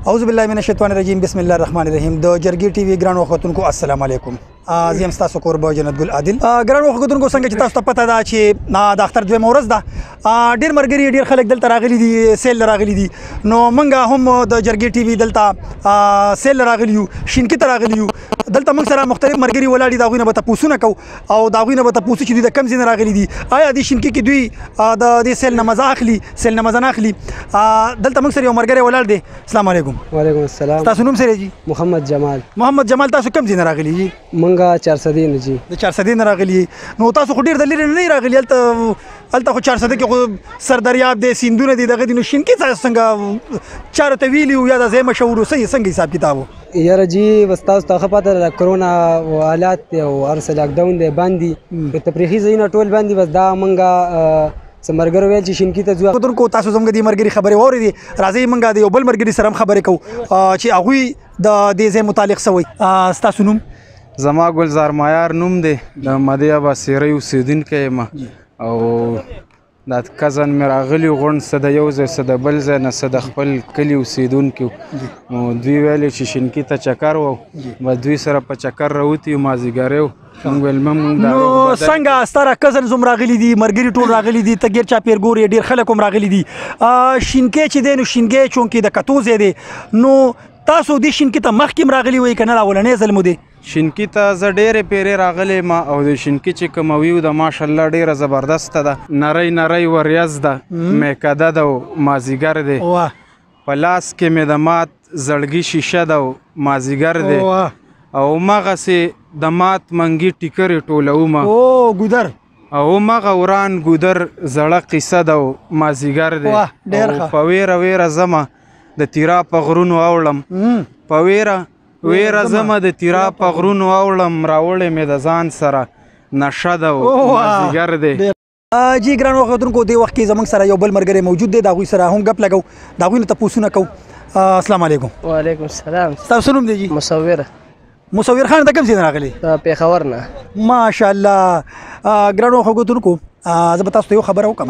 اعوذ بالله من الشیطان الرجیم بسم الله الرحمن الرحیم. د جرګې ټي وي ګرانو خواتونکو السلام علیکم. زه یم ستاسو کوربه جنت ګل عادل. ګرانو خواتونکو څنګه چې تاسو ته پته ده چې د اختر دویمه ورځ ده، ډېر مرګري ډېر خلک دلته راغلي دي، سیل راغلي دي. نو موږ هم د جرګې ټي وي دلته سیل راغلي یو، شینکي ته راغلي یو. دلته موږ سره مختلف مرګري ولاړ دي، د هغوی نه به تپوسونه کوو او د هغوی نه به تپوس چې دوی د کوم ځای نه راغلي دي، آیا دې شینکي کې دوی د دې سیل نه مزه اخلي، سیل نه مزه نه اخلي. دلته موږ سره یو مرګری ولاړ دی. السلام علیکم. وعلیکم السلام. تاسو نوم څه دی؟ محمد جمال. محمد جمال، تاسو کوم ځای نه راغلي جی؟ مونږه چارسدې نه جی. د چارسدې نه راغلي. نو تاسو خو ډېر د لرې نه راغلي، هلته خو چارسده کې خو سردریاب دی، سیندونه دي، دغه دي. نو شینکي څنګه چا راته ویلي وو یا دا ځای مشهور و، څنګه حساب کتاب و؟ یاره جی بس تاسو ته ښه پته ده، کرونا حالات دی او هر څه لاک ډاون دی، بند دي، تفریحي ځایونه ټول بند دي. بس دا مونږه څه مرګرو ویل چې شینکي ته ځو. کتونکو تاسو زموږ دې مرګري خبرې واورېدې. راځئ موږ د یو بل مرګري سره هم خبرې کوو چې هغوی د دې ځای متعلق څه وایي. ستاسو نوم؟ زما ګلزار مایار نوم دی، د مدې عباسیرۍ اوسېدونکی یم او دا کزن مې راغلي غونډ څه د یو ځای څه د بل ځای نه څه د خپل کلي اوسېدونکي. نو دوی ویلې چې شینکي ته چکر و، بس دوی سره په چکر راوتي یو، مازدیګری و. موږ ویل موږ دا نو څنګه ستا کزن زم راغلي دي، مرګري ټول راغلي دي، ته ګیر چاپېر ګورې ډېر خلک هم راغلي دي. شینکی چې دی نو شینکی چونکې د کتو ځای دی، نو تاسو دې شینکي ته مخکې هم راغلي وئ که نه راولنی ځل مو دی؟ شینکي ته زه ډېرې پیرې راغلی ما او د شینکي چې کومه ویو ده ماشاءالله ډېره زبردسته ده، نرۍ نرۍ وریځ ده، میکده ده او مازیګر دی. په لاس کې مې د مات زړګي شیشه ده او مازیګر دی، او هماغسې د مات منګي ټیکرې ټولومه ګودر، او هماغه وران ګودر زړه قیصه ده او مازیګر دی. او په ویره ویره ځمه د تیرا په غرونو اوړم، په ویره ویره ځمه د تیرا په غرونو اوړم، راوړې مې د ځان سره نشه ده او مازدیګر دی. جی ګرانو کتونکو دې وخت کې زموږ سره یو بل مرګری موجود دی، د هغوی سره هم ګپ لګو، د هغوی نه تپوسونه کوو. السلام علیکم. وعلیکم السلام. ستاسو نوم دی جی؟ مصور. مصور خان، د کوم ځای نه راغلی؟ د پېښور نه. ماشاءالله. ګرانو کتونکو زه به تاسو ته یو خبره وکړم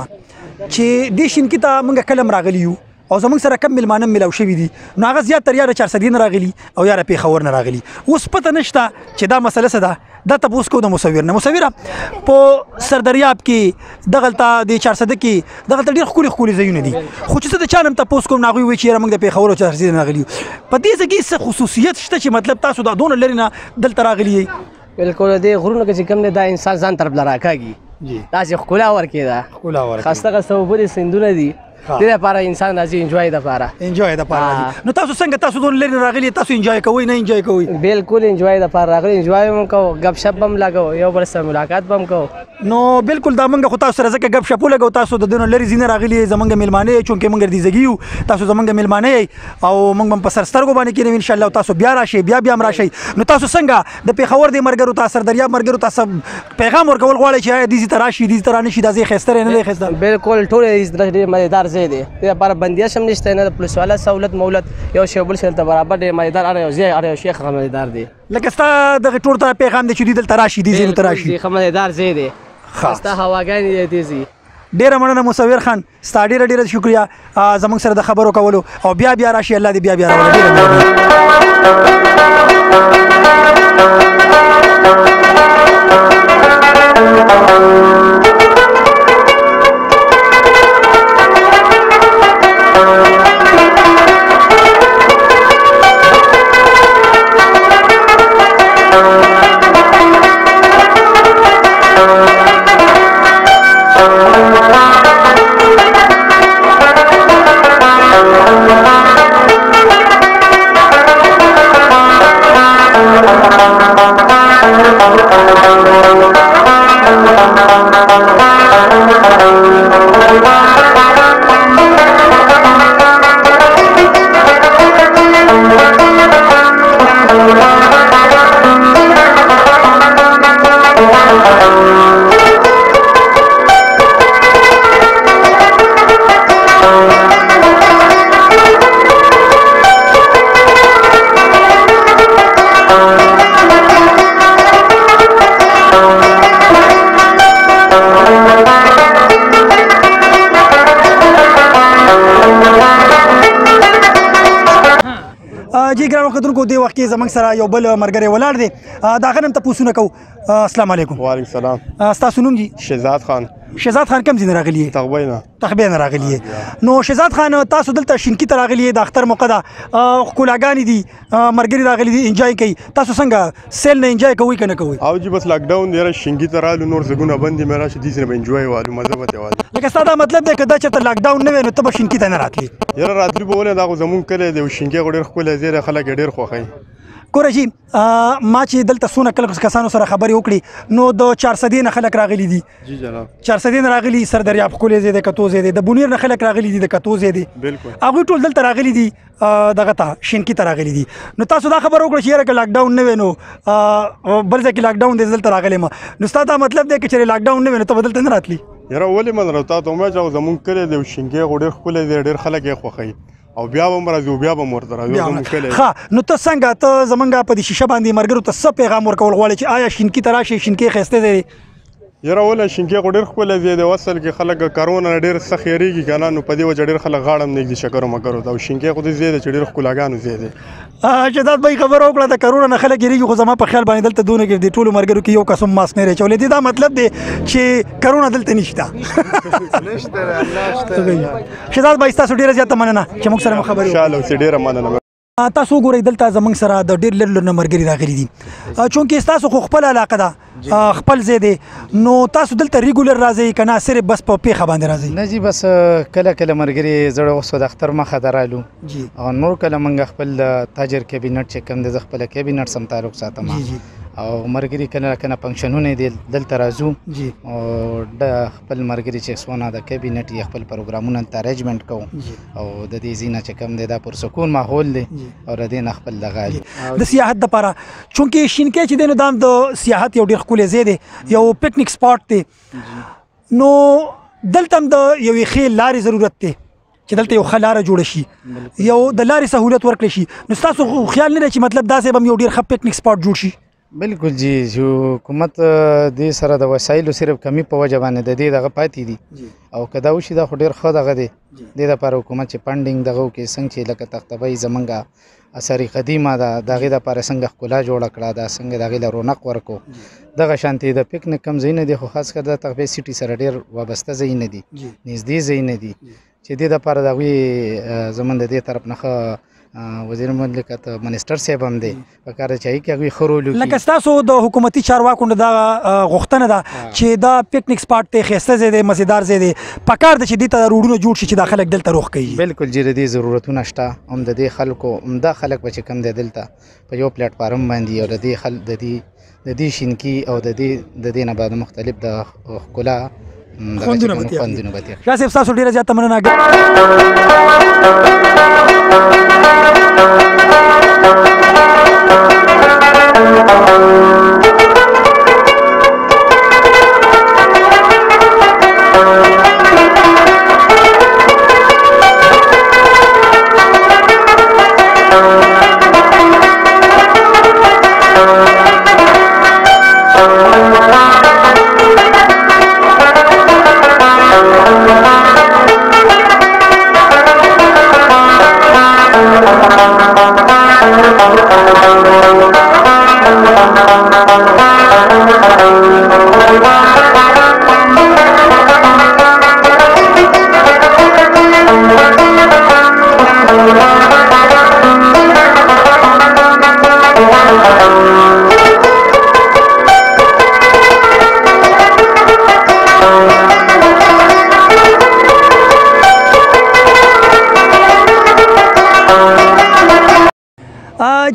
چې دې شینکي ته موږ کله هم راغلي یو او زموږ سره کم مېلمانه میلاو شوي دي، نو هغه زیات تر یا د چارسدې نه راغلي او یا د پېښور نه راغلي. اوس پته نشته چې دا مسله څه ده، دا تپوس کوو د مصور نه. مصوره، په سردریاب کې دغلته د چارسده کې دغلته ډېر ښکلي ښکلي ځایونه دي، خو چې زه د چا نه هم تپوس کوم نو هغوی وایي چې یاره موږ د پېښور او چارسدې نه راغلي یو. په دې ځای کې څه خصوصیت شته چې مطلب تاسو دا دونه لرې نه دلته راغلي یئ؟ بالکل، دې غرونو کې چې کوم دی دا انسان ځان طرف له راکاږي، داسې ښکلا ورکې ده، ښکلا ورکوي، ښایسته ښایسته اوبه دي، سیندونه دي، دې لپاره انسان راځي انجوای دپاره. انجوای دپاره راځي. نو تاسو څنګه، تاسو دونه لرې راغلي، تاسو انجوای کوئ نه انجوای کوئ؟ بالکل انجوای دپاره راغلي، انجوای هم کوو، ګپ شپ به هم لګوو، یو بل سره ملاقات به هم کوو. نو بالکل دا موږ خو تاسو سره ځکه ګپ شپ ولګو، تاسو د دونه لرې ځینې راغلي یئ، زموږ مېلمانه یئ، چونکې موږ دې ځای یو، تاسو زموږ مېلمانه یئ او موږ به هم په سر سترګو باندې کښېنوو انشاءالله، تاسو بیا راشئ، بیا بیا هم راشئ. نو تاسو څنګه د پېښور دې مرګرو ته، سردریاب مرګرو ته پیغام ورکول غواړئ چې آیا دې ځای ته راشي، دې ځای ته رانه شي، دا ځای ښایسته دی نه دی ښایسته؟ بالکل، ټول دې ځای ډېر مزېدار ځای دی، دې لپاره بندیش هم نشته، نه د پولیس والا سهولت مولت یو شی بل شی دلته برابر دی، مزېدار هر یو ځای هر یو شی ښه مزېدار دی. لکه ستا دغه ټول ته پیغام دی چې دوی دلته راشي، دې ځایونو ته راشي، ښه مزېدار ځای دی، ښایسته هواګانې دي دې ځای. ډېره مننه مصور خان، ستا ډېره ډېره شکریه زموږ سره د خبرو کولو، او بیا بیا راشي، الله دې بیا بیا راولي. ډېره مهرباني. جی ګرانو کتونکو دې وخت کې زمنګ سره یو بل مرګره ولاړ دی، دا غنم ته پوښتنه کوو. السلام علیکم. وعلیکم السلام. تاسو نوم جی؟ شهزاد خان. شهزاد خان کوم ځای نه راغلی؟ تخبی نه. تخبی نه راغلی. نو شهزاد خان تاسو دلته شینکی ته راغلی، د اختر موقع ده، ښکلاګانې دي، مرګري راغلي دي، انجوای کوي. تاسو څنګه سیل نه انجوای کوئ که نه کوئ؟ او جی بس لاک ډاون دی، شینکی ته رالو، نور ځایونه بند دي، مې راشه دې ځای نه به انجوای والو، مزه به ترې والو. لکه ستا دا مطلب دی که دا چېرته لاک ډاون نه وی نو ته به شینکی ته نه راتلې؟ یاره راتلو به ولې، دا خو زموږ کلی دی او شینکی خو ډېر ښکلی ځای دی، خلک یې ډېر خوښوي. ګوره جی ما چې دلته څونه کله کسانو سره خبرې وکړې نو د چارسدې نه خلک راغلي دي. جی جناب. چارسدې نه راغلي، سردریاب ښکلی ځای دی، کتو ځای دی، د بونیر نه خلک راغلي دي، د کتو ځای دی. بالکل. هغوی ټول دلته راغلي دي، دغه ته شینکي ته راغلي دي. نو تاسو دا خبره وکړه چې یاره که لاک ډاون نه وی نو بل ځای کې لاک ډاون دی، زه دلته راغلی یم. نو ستا دا مطلب دی که چېرې لاک ډاون نه وی نو ته به دلته نه راتلې؟ یاره ولې من راته ته ومه چې زموږ کلی دی او شینکی خو ډېر ښکلی دی، ډېر خلک یې خوښوي او بیا به هم راځو، بیا به هم ورته راځو، زموږ کلی. ښه نو ته څنګه، ته زمونږ په دې شیشه باندې ملګرو ته څه پیغام ورکول غواړې چې آیا شینکي ته راشئ، شینکي ښایسته ځای دی؟ یاره ولې شینکي خو ډېر ښکلی ځای دی، اصل کې خلک کرونا نه ډېر سخت یریږي که نه، نو په دې وجه ډېر خلک غاړه هم نه ږدي شکرو مکرو ته، او شینکي خو داسې ځای دی چې ډېر ښکلاګانو ځای دی. شهزاد بھائی خبره وکړه د کرونا نه خلک یریږي، خو زما په خیال باندې دلته دونه کې د ټولو ملګرو کې یو کس هم ماسک نه دی اچولی. دا مطلب دی چې کرونا دلته نشته. نشته، الله شته. شهزاد بھائی ستاسو ډېره زیاته مننه چې موږ سره مو خبرې وکړې. خوشحاله اوسئ، ډېره مننه. تاسو وګورئ دلته زموږ سره د ډېر لرې لرې نه ملګري راغلي دي، چونکې ستاسو خو خپله علاقه ده، خپل ځای دی، نو تاسو دلته ریګولر راځئ که نه صرف بس په پېښه باندې راځئ؟ نه جي بس کله کله ملګري زړه وسو د اختر مخه ته رالو، او نور کله موږ خپل د تاجر کیبینټ چې کوم دی، زه خپله کیبینټ سم تعلق ساتم، او مرګري کله کله فنکشنونه دي دلته راځو، او د خپل مرګري چې سونه د کیبینټ یې خپل پروګرامونه ته ارینجمنټ کوو، او د دې ځای نه چې کوم دی دا پرسکون ماحول دی، او د دې نه خپل دغه د سیاحت دپاره، چونکې شینکی چې دی نو دا هم د سیاحت یو ډېر ښکلی ځای دی، یو پکنیک سپاټ دی، نو دلته هم د یوې ښې لارې ضرورت دی چې دلته یو ښه لاره جوړه شي، یو د لارې سهولت ورکړی شي. نو ستاسو خیال نه دی چې مطلب داسې به هم یو ډېر ښه پکنیک سپاټ جوړ شي؟ بالکل جی، چې حکومت دې سره د وسایلو صرف کمی په وجه باندې د دې دغه پاتې دي، او که دا وشي دا خو ډېر ښه دغه دی. دې دپاره حکومت چې فنډینګ دغه وکړي، څنګه چې لکه تختبۍ زمونږ اثر قدیمه ده، د هغې دپاره څنګه ښکلا جوړه کړه، دا څنګه د هغې له رونق ورکړو، دغه شانتې د پکنیک کم ځایونه دي، خو خاص کر د تختبۍ سیټي سره ډېر وابسته ځایونه دي، نږدې ځایونه دي، چې دې دپاره د هغوی زمونږ د دې طرف نه ښه وزیر مملکت منسټر صاحب هم دی، په کار دی چې هغې کې هغوی ښه رول وکړي. لکه ستاسو د حکومتي چارواکو نه دا غوښتنه ده چې دا پکنیک سپاټ دی، ښایسته ځای دی، مزیدار ځای دی، په کار ده چې دې ته روډونه جوړ شي چې دا خلک دلته روغ کوي. بالکل جی، د دې ضرورتونه شته، هم د دې خلکو هم دا خلک به چې کوم دی دلته په یو پلیټ فارم باندې، او د دې خلک د دې شینکي او د دې نه بعد مختلف د ښکلا خوندونه به تېر. شاه صاحب ستاسو ډېره زیاته مننه.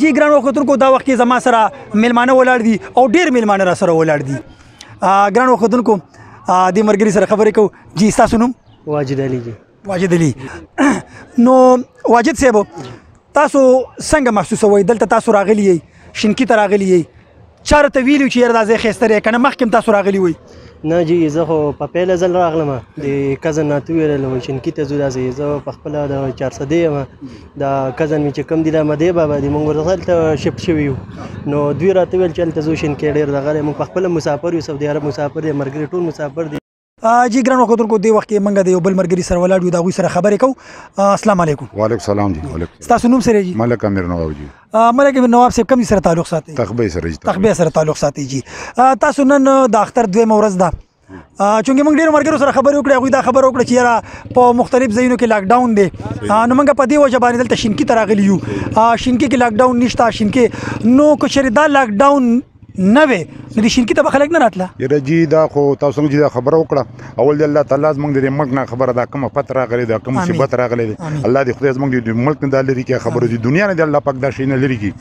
جی ګرانو کتونکو دا وخت کې زما سره میلمانه ولاړ دي او ډېر میلمانه را سره ولاړ دي. ګرانو کتونکو دې مرګري سره خبرې کوو. جی ستاسو نوم؟ واجد علي. جی واجد علي. نو واجد صاحب تاسو څنګه محسوسوئ دلته تاسو راغلي یئ، شینکي ته راغلي یئ، چا راته ویلي چې یاره دا ځای ښایسته دی که نه مخکې هم تاسو راغلي وئ؟ نه جی، زه خو په پیله ځل راغلم، د cousin راته وویل وایي شینکي ته ځو. داسې زه په خپله د چارسدې یم، دا cousin مې چې کوم دی دا مدې بابا دی، موږ ورته هلته shift شوي یو. نو دوی راته وویل چې هلته ځو، شینکي ډېر دغه دی. موږ په خپله مسافر یو، سعودي عرب مسافر دی، ملګري ټول مسافر دي. جی ګران وکتونکو، دې وخت کې موږ د یو بل ملګري سره ولاړ یو، د هغوی سره خبرې کوو. السلام علیکم. وعلیکم سلام جی. وعلیکم. ستاسو نوم سره جی؟ ملک امیر نواب جی. ملک امیر نواب صاحب، کوم سره تعلق ساتي؟ تخبې سره جی. تخبې سره تعلق ساتي جی. تاسو نن د اختر دویمه ورځ ده، چونکه موږ ډېرو ملګرو سره خبرې وکړې، هغوی دا خبره وکړه چې یاره په مختلف ځایونو کې لاک ډاون دی، نو موږ په دې وجه باندې دلته شینکي ته راغلي یو. شینکي کې لاک ډاون نشته. شینکي نو که چېرې دا لاک ډاون نه وي نو د شینکي ته به خلک نه راتله. یاره جی، دا خو تاسو څنګه چې دا خبره وکړه، اول دې الله تعالی زموږ د ملک نه خبره دا کومه پت راغلې ده، کوم مصیبت راغلی دی، الله دې خدای زموږ د ملک نه دا لرې کړي، خبره د دنیا نه دې الله پاک دا شی نه لرې کړي.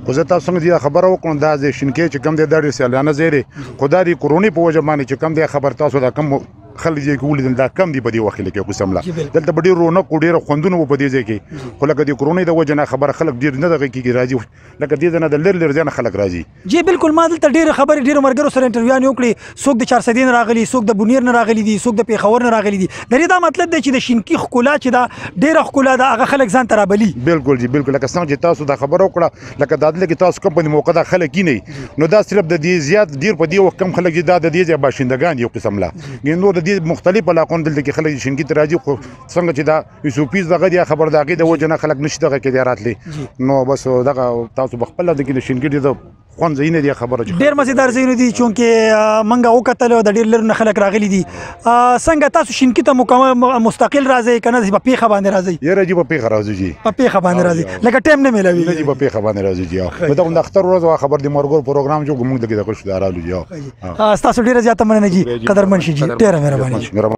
خو زه تاسو څنګه چې دا خبره وکړم، دا د شینکي چې کوم دی دا ډېر سیلانه ځای دی، خو دا د کورونې په وجه باندې چې کوم دی خبر تاسو دا کوم خلک یې ولیدل دا کم دي په دې وخت کې قسم لا دلته به ډېر رونق او ډېر خوندونه و په دې ځای کې، خو لکه د کورونې د وجه نه خبره خلک ډېر نه دغه کېږي راځي، لکه دې ځای نه د لرې لرې ځای نه خلک راځي. جی بالکل، ما دلته ډېرې خبرې ډېرو ملګرو سره انټرویوانې وکړې، څوک د چارسدې نه راغلي، څوک د بونیر نه راغلي دي، څوک د پېښور نه راغلي دي. د دې دا مطلب دی چې د شینکي ښکلا چې دا ډېره ښکلا ده، هغه خلک ځان ته رابلي. بالکل جی بالکل، لکه څنګه چې تاسو دا خبره وکړه، لکه دا دلته کې تاسو کوم په دې موقع دا خلک کینئ، نو دا صرف د دې زیات ډېر په دې وخت کم خلک چې دا د دې ځای باشندګان یو قسم لا نور د دې مختلف علاقو نه دلته کې خلک شینکي ته راځي، خو څنګه چې دا ایس او پیز دغه دی خبر د هغې د وجې نه خلک نشي دغه کې دی راتلی. نو بس دغه تاسو به خپله د کې د شینکي د خوند ځایونه دي خبره چې ډېر مزیدار ځایونه دي، چونکه موږ وکتل د ډېر لرې نه خلک راغلي دي. څنګه تاسو شینکي ته مکمل مستقل راځئ که نه په پېښه باندې راځئ؟ یاره جي په پېښه راځو جي. په پېښه باندې راځئ، لکه ټایم نه میلاوي؟ نه جي، په پېښه باندې راځو جي. نو دا د اختر ورځ وه، خبر د مرګور پروګرام جوړ موږ دغه دغه شو دا رالو جي. ستاسو ډېره زیاته مننه جي، قدرمن شي جي، ډېره مهرباني.